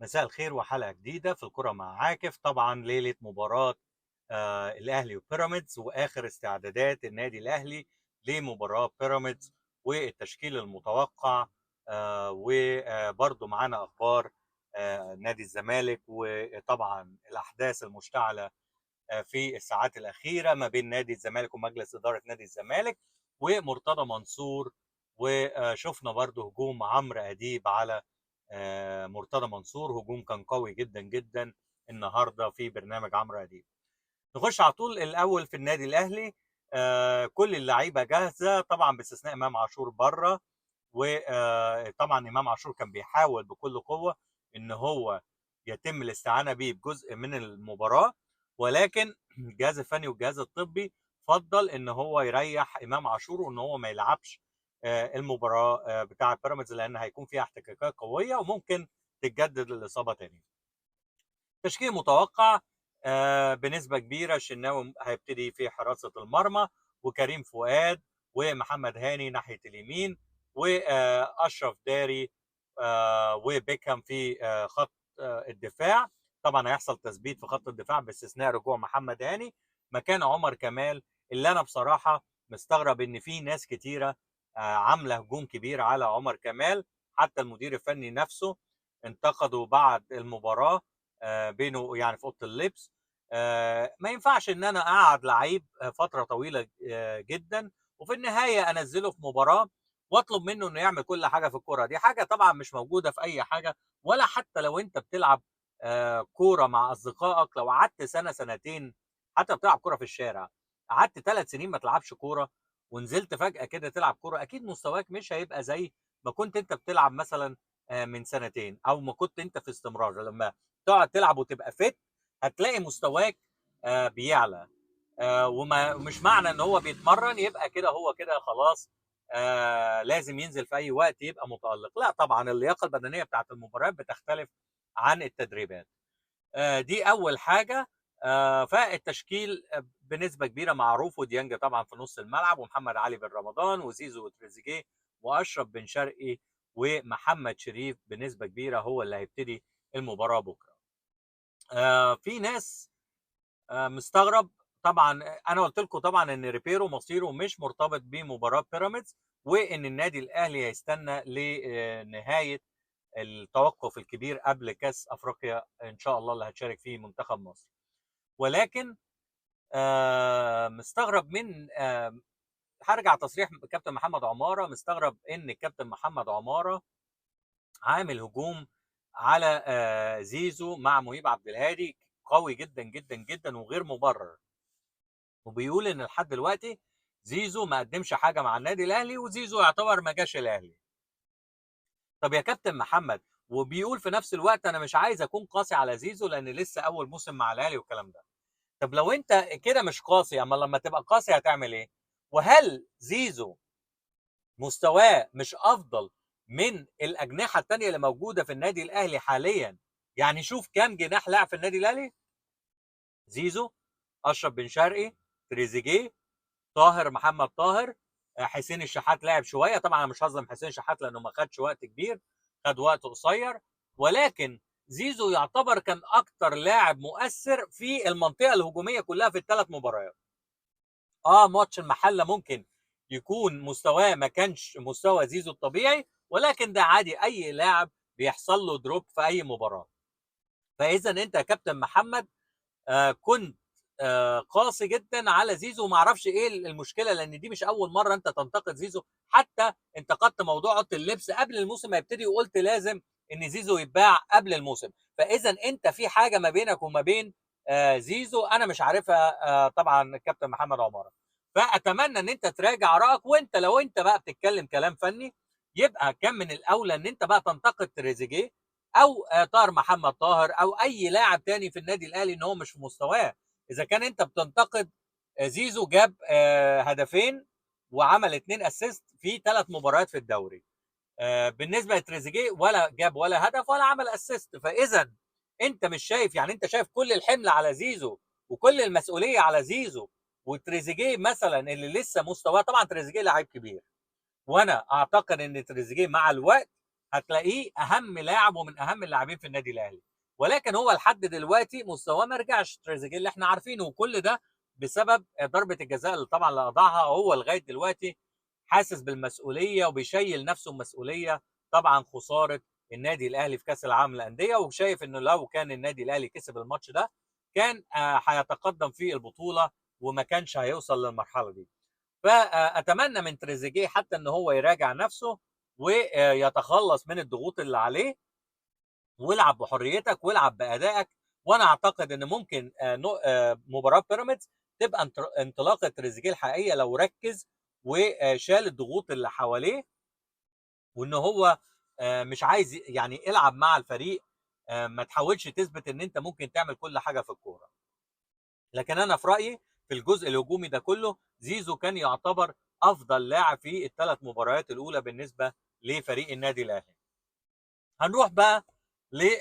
مساء الخير وحلقة جديدة في الكرة مع عاكف. طبعا ليلة مباراة الأهلي وبيراميدز وآخر استعدادات النادي الأهلي لمباراة بيراميدز والتشكيل المتوقع، وبرضه معانا أخبار نادي الزمالك وطبعا الأحداث المشتعلة في الساعات الأخيرة ما بين نادي الزمالك ومجلس إدارة نادي الزمالك ومرتضى منصور، وشفنا برضه هجوم عمرو أديب على مرتضى منصور، هجوم كان قوي جدا جدا النهارده في برنامج عمرو اديب. نخش على طول الاول في النادي الاهلي، كل اللعيبة جاهزة طبعا باستثناء امام عاشور بره، وطبعا امام عاشور كان بيحاول بكل قوة ان هو يتم الاستعانة بيه بجزء من المباراة، ولكن الجهاز الفني والجهاز الطبي فضل ان هو يريح امام عاشور وان هو ما يلعبش المباراة بتاعه بيراميدز لان هيكون فيها احتكاكات قوية وممكن تتجدد الاصابة تاني. تشكيل متوقع بنسبة كبيرة، الشناوي هيبتدي في حراسة المرمى، وكريم فؤاد ومحمد هاني ناحية اليمين، واشرف داري وبيكهام في خط الدفاع. طبعا هيحصل تثبيت في خط الدفاع باستثناء رجوع محمد هاني مكان عمر كمال، اللي انا بصراحة مستغرب ان في ناس كتيرة عامله هجوم كبير على عمر كمال، حتى المدير الفني نفسه انتقده بعد المباراة بينه يعني في اوضة اللبس. ما ينفعش ان انا اقعد لعيب فترة طويلة جدا وفي النهاية انزله في مباراة واطلب منه انه يعمل كل حاجة في الكورة، دي حاجة طبعا مش موجودة في اي حاجة، ولا حتى لو انت بتلعب كورة مع اصدقائك، لو قعدت سنة سنتين حتى بتلعب كورة في الشارع، قعدت 3 سنين ما تلعبش كورة ونزلت فجأة كده تلعب كورة، أكيد مستواك مش هيبقى زي ما كنت أنت بتلعب مثلا من سنتين، أو ما كنت أنت في استمرار. لما تقعد تلعب وتبقى فت هتلاقي مستواك بيعلى، ومش معنى إن هو بيتمرن يبقى كده هو كده خلاص لازم ينزل في أي وقت يبقى متألق. لا طبعا اللياقة البدنية بتاعت المباريات بتختلف عن التدريبات. دي أول حاجة. فالتشكيل بنسبة كبيرة معروف، وديانج طبعا في نص الملعب، ومحمد علي بن رمضان وزيزو وتريزيجيه واشرف بن شرقي ومحمد شريف بنسبة كبيرة هو اللي هيبتدي المباراة بكره. في ناس مستغرب، طبعا انا قلت لكم طبعا ان ريبيرو مصيره مش مرتبط بمباراة بيراميدز، وان النادي الاهلي هيستنى لنهاية التوقف الكبير قبل كاس افريقيا ان شاء الله اللي هتشارك فيه منتخب مصر. ولكن مستغرب من هرجع تصريح كابتن محمد عمارة، مستغرب ان الكابتن محمد عمارة عامل هجوم على زيزو مع مهيب عبد الهادي قوي جدا جدا جدا وغير مبرر، وبيقول ان لحد دلوقتي زيزو ما قدمش حاجة مع النادي الاهلي وزيزو يعتبر ما جاش الاهلي. طب يا كابتن محمد، وبيقول في نفس الوقت انا مش عايز اكون قاسي على زيزو لان لسه اول موسم مع الاهلي والكلام ده. طب لو انت كده مش قاسي، اما لما تبقى قاسي هتعمل ايه؟ وهل زيزو مستواه مش افضل من الاجنحة الثانية اللي موجودة في النادي الاهلي حاليا؟ يعني شوف كام جناح لعب في النادي الاهلي: زيزو، اشرف بن شرقي، تريزيجيه، طاهر محمد طاهر، حسين الشحات لعب شوية، طبعا انا مش هظلم حسين الشحات لانه ما خدش وقت كبير، خد وقت قصير، ولكن زيزو يعتبر كان اكتر لاعب مؤثر في المنطقة الهجومية كلها في الثلاث مباريات. ماتش المحلة ممكن يكون مستواه ما كانش مستوى زيزو الطبيعي، ولكن ده عادي، اي لاعب بيحصل له drop في اي مباراة. فاذا انت يا كابتن محمد كنت قاسي جدا على زيزو، وما اعرفش ايه المشكلة، لان دي مش اول مرة انت تنتقد زيزو، حتى انتقدت موضوع اوضة اللبس قبل الموسم ما يبتدي وقلت لازم ان زيزو يتباع قبل الموسم. فاذا انت في حاجة ما بينك وما بين زيزو انا مش عارفها، طبعا الكابتن محمد عمارة. فاتمنى ان انت تراجع رايك، وانت لو انت بقى بتتكلم كلام فني يبقى كان من الاولى ان انت بقى تنتقد تريزيجيه او طاهر محمد طاهر او اي لاعب تاني في النادي الاهلي ان هو مش في مستواه. اذا كان انت بتنتقد زيزو جاب هدفين وعمل 2 assist في 3 مباريات في الدوري، بالنسبة لتريزيجيه ولا جاب ولا هدف ولا عمل assist. فاذا انت مش شايف، يعني انت شايف كل الحمل على زيزو وكل المسؤولية على زيزو، وتريزيجيه مثلا اللي لسه مستواه، طبعا تريزيجيه لاعب كبير، وانا اعتقد ان تريزيجيه مع الوقت هتلاقيه اهم لاعب ومن اهم اللاعبين في النادي الاهلي، ولكن هو لحد دلوقتي مستواه ما رجعش تريزيجيه اللي احنا عارفينه، وكل ده بسبب ضربه الجزاء اللي طبعا اللي اضاعها. هو لغاية دلوقتي حاسس بالمسؤولية وبيشيل نفسه المسؤولية طبعا خسارة النادي الاهلي في كاس العالم للاندية، وشايف انه لو كان النادي الاهلي كسب الماتش ده كان هيتقدم في البطولة وما كانش هيوصل للمرحلة دي. فاتمنى من تريزيجيه حتى ان هو يراجع نفسه ويتخلص من الضغوط اللي عليه، والعب بحريتك والعب بادائك. وانا اعتقد ان ممكن مباراة بيراميدز تبقى انطلاقة تريزيجيه الحقيقية لو ركز وشال الضغوط اللي حواليه، وان هو مش عايز يعني العب مع الفريق، ما تحاولش تثبت ان انت ممكن تعمل كل حاجة في الكورة. لكن انا في رايي في الجزء الهجومي ده كله زيزو كان يعتبر افضل لاعب في الثلاث مباريات الاولى بالنسبة لفريق النادي الاهلي. هنروح بقى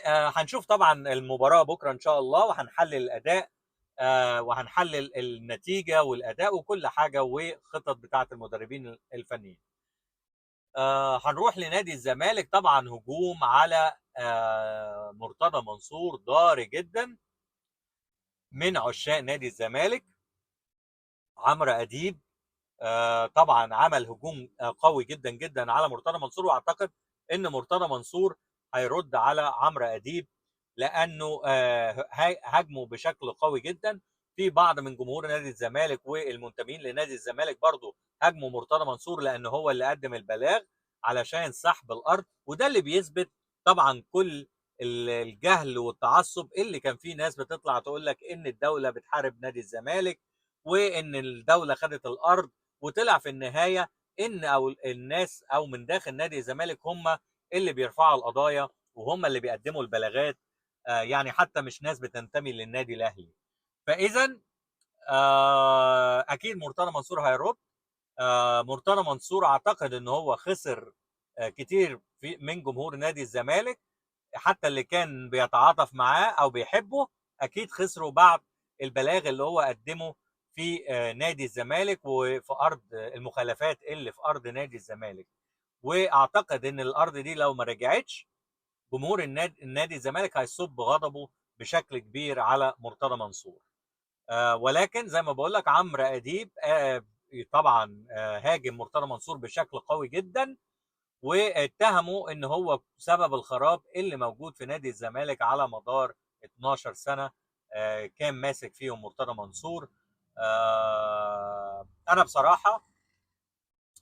هنشوف طبعا المباراة بكره ان شاء الله، وهنحلل الاداء وهنحلل النتيجة والاداء وكل حاجة وخطط بتاعه المدربين الفنيين. هنروح لنادي الزمالك. طبعا هجوم على مرتضى منصور ضاري جدا من عشاق نادي الزمالك. عمرو اديب طبعا عمل هجوم قوي جدا جدا على مرتضى منصور، واعتقد ان مرتضى منصور هيرد على عمرو اديب لانه هاجمه بشكل قوي جدا. في بعض من جمهور نادي الزمالك والمنتمين لنادي الزمالك برضو هاجموا مرتضى منصور لانه هو اللي قدم البلاغ علشان سحب الارض، وده اللي بيثبت طبعا كل الجهل والتعصب اللي كان فيه ناس بتطلع تقول لك ان الدولة بتحارب نادي الزمالك وان الدولة خدت الارض، وطلع في النهاية ان او الناس او من داخل نادي الزمالك هم اللي بيرفعوا القضايا وهم اللي بيقدموا البلاغات، يعني حتى مش ناس بتنتمي للنادي الاهلي. فاذا اكيد مرتضى منصور هيرد. مرتضى منصور اعتقد ان هو خسر كتير من جمهور نادي الزمالك، حتى اللي كان بيتعاطف معاه او بيحبه اكيد خسروا بعد البلاغ اللي هو قدمه في نادي الزمالك وفي ارض المخالفات اللي في ارض نادي الزمالك. واعتقد ان الارض دي لو ما رجعتش جمهور النادي الزمالك هيصب غضبه بشكل كبير على مرتضى منصور. ولكن زي ما بقول لك عمرو اديب طبعا هاجم مرتضى منصور بشكل قوي جدا، واتهمه ان هو سبب الخراب اللي موجود في نادي الزمالك على مدار 12 سنة كان ماسك فيهم مرتضى منصور. انا بصراحة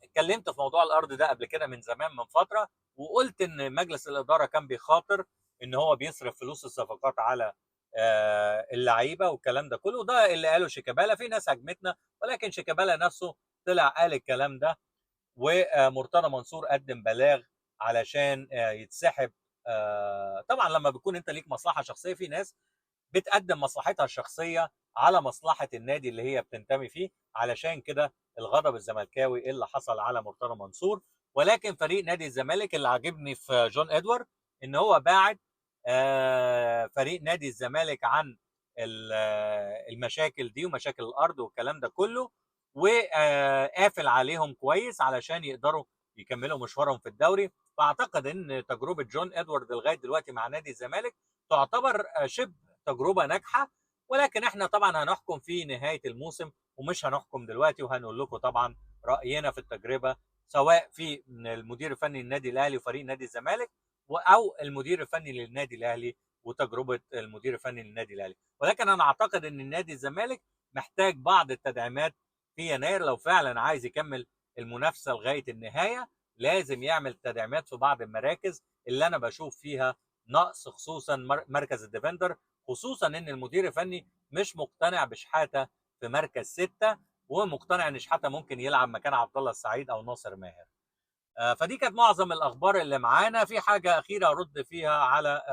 اتكلمت في موضوع الارض ده قبل كده من زمان من فترة، وقلت ان مجلس الادارة كان بيخاطر ان هو بيصرف فلوس الصفقات على اللعيبة والكلام ده كله، وده اللي قاله شيكابالا. في ناس هاجمتنا، ولكن شيكابالا نفسه طلع قال الكلام ده، ومرتضى منصور قدم بلاغ علشان يتسحب. طبعا لما بيكون انت ليك مصلحة شخصية، في ناس بتقدم مصلحتها الشخصية على مصلحة النادي اللي هي بتنتمي فيه، علشان كده الغضب الزملكاوي اللي حصل على مرتضى منصور. ولكن فريق نادي الزمالك اللي عاجبني في جون ادوارد ان هو باعد فريق نادي الزمالك عن المشاكل دي ومشاكل الارض والكلام ده كله، وقافل عليهم كويس علشان يقدروا يكملوا مشوارهم في الدوري. فاعتقد ان تجربه جون ادوارد لغاية دلوقتي مع نادي الزمالك تعتبر شبه تجربه ناجحة، ولكن احنا طبعا هنحكم في نهاية الموسم ومش هنحكم دلوقتي، وهنقول لكم طبعا راينا في التجربة سواء في المدير الفني للنادي الاهلي وفريق نادي الزمالك، او المدير الفني للنادي الاهلي وتجربه المدير الفني للنادي الاهلي. ولكن انا اعتقد ان النادي الزمالك محتاج بعض التدعيمات في يناير لو فعلا عايز يكمل المنافسة لغاية النهاية، لازم يعمل تدعيمات في بعض المراكز اللي انا بشوف فيها نقص، خصوصا مركز ال defender، خصوصا ان المدير الفني مش مقتنع بشحاته في مركز 6، ومقتنع ان شحاته ممكن يلعب مكان عبد الله السعيد او ناصر ماهر. فدي كانت معظم الاخبار اللي معانا. في حاجة اخيرة ارد فيها على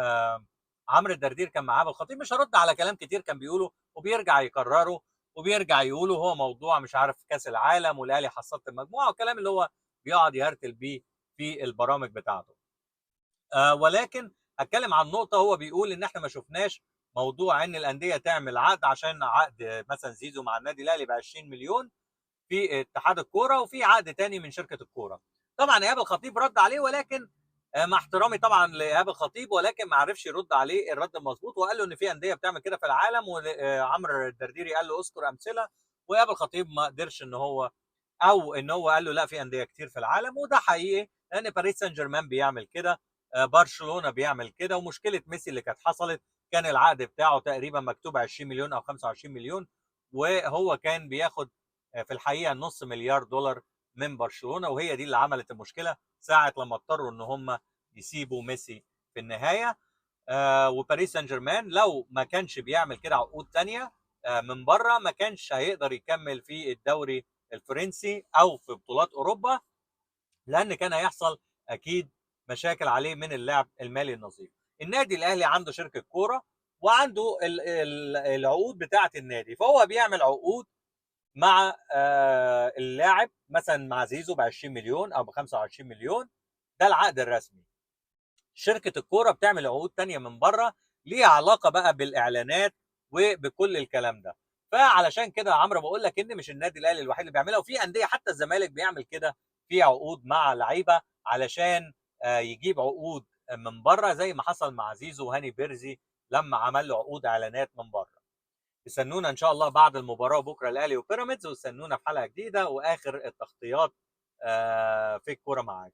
عمرو الدردير، كان معاه بالخطيب، مش هرد على كلام كتير كان بيقوله وبيرجع يكرره وبيرجع يقوله، هو موضوع مش عارف كاس العالم والاهلي حصلت المجموعة والكلام اللي هو بيقعد يهرتل بيه في البرامج بتاعته. ولكن هتكلم عن نقطة، هو بيقول ان احنا ما شفناش موضوع ان الاندية تعمل عقد عشان عقد مثلا زيزو مع النادي الاهلي ب 20 مليون في اتحاد الكورة، وفي عقد تاني من شركة الكورة. طبعا ايهاب الخطيب رد عليه، ولكن مع احترامي طبعا لايهاب الخطيب، ولكن ما عرفش يرد عليه الرد المظبوط، وقال له ان في اندية بتعمل كده في العالم، وعمرو الدرديري قال له اذكر امثلة، وايهاب الخطيب ما قدرش ان هو، او ان هو قال له لا في اندية كتير في العالم، وده حقيقي لان باريس سان جيرمان بيعمل كده، برشلونة بيعمل كده. ومشكلة ميسي اللي كانت حصلت كان العقد بتاعه تقريبا مكتوب 20 مليون او 25 مليون، وهو كان بياخد في الحقيقة نص مليار دولار من برشلونة، وهي دي اللي عملت المشكلة ساعة لما اضطروا ان هم يسيبوا ميسي في النهاية. وباريس سان جيرمان لو ما كانش بيعمل كده عقود تانية من بره ما كانش هيقدر يكمل في الدوري الفرنسي او في بطولات اوروبا، لان كان هيحصل اكيد مشاكل عليه من اللعب المالي النظيف. النادي الاهلي عنده شركة كورة وعنده العقود بتاعه النادي، فهو بيعمل عقود مع اللاعب، مثلا مع زيزو ب 20 مليون او ب 25 مليون، ده العقد الرسمي. شركة الكورة بتعمل عقود تانية من بره ليها علاقة بقى بالاعلانات وبكل الكلام ده. فعلشان كده يا عمرو بقول لك ان مش النادي الاهلي الوحيد اللي بيعملها، وفي اندية حتى الزمالك بيعمل كده في عقود مع لعيبة علشان يجيب عقود من بره، زي ما حصل مع زيزو وهاني بيرزي لما عمل له عقود اعلانات من بره. استنونا ان شاء الله بعد المباراة بكره الاهلي وبيراميدز، واستنونا في حلقة جديدة واخر التغطيات في الكورة معاك.